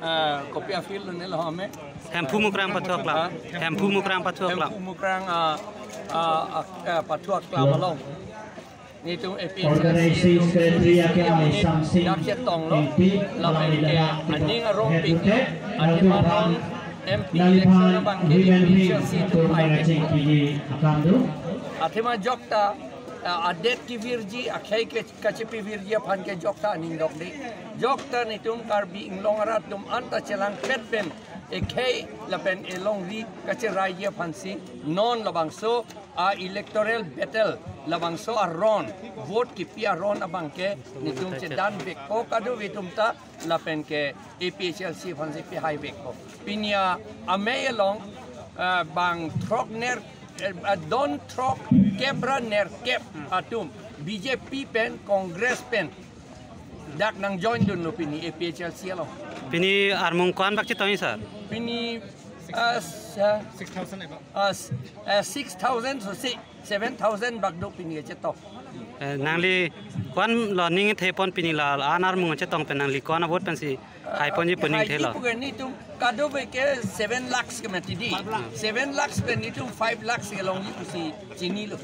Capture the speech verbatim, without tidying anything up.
Ah, kopi a-field ne lo hame. Hemphu Mukrang Pathu Aklam. Ah. Hemphu Mukrang Pathu Aklam. Hemphu Mukrang, ah, ah, ah, ah, Pathu Aklam along. Netum A P H L C Organizing Secretary atum ake Aisam Singh, dak chetonglo, M P, lapen ke aning arong pik, athema non M P election abang ke A P H L C atum pai pik. Athema jokta, ah, adet kevirji, akhei ke kachepavirji aphan ke jokta aning dokde. Jokta netum Karbi Anglong arat atum anta chelangpet pen ekhei lapen elongri kacheraiji aphansi non labangso a-electoral battle, labangso aron, vote kipi aron abang ke netum chedan vekpo kadokave atum ta lapen ke A P H L C aphansi pehai vekpo. Pini a-amei along, ah, bang throk ner, eh, ah, don throk kep ra nerkep atum B J P pen Congress pen dak nang join dunlo pini A P H L C along. Pini armung ko-an bak chetong, sir? Pini, ah, s-, ah, six thousand above. Ah, s-, ah, six thousand so si seven thousand bak do pini chetong. Eh, nangli ko-an lo ning thepon pini la-an armung chetong pen nangli ko-an a-vote pensi haiponji pu ning thelo? Haiponji pu ke netum kadokave ke seven lakhs ke mati di. Five lakhs. Seven lakhs pen netum five lakhs kelongji pusi chinilo.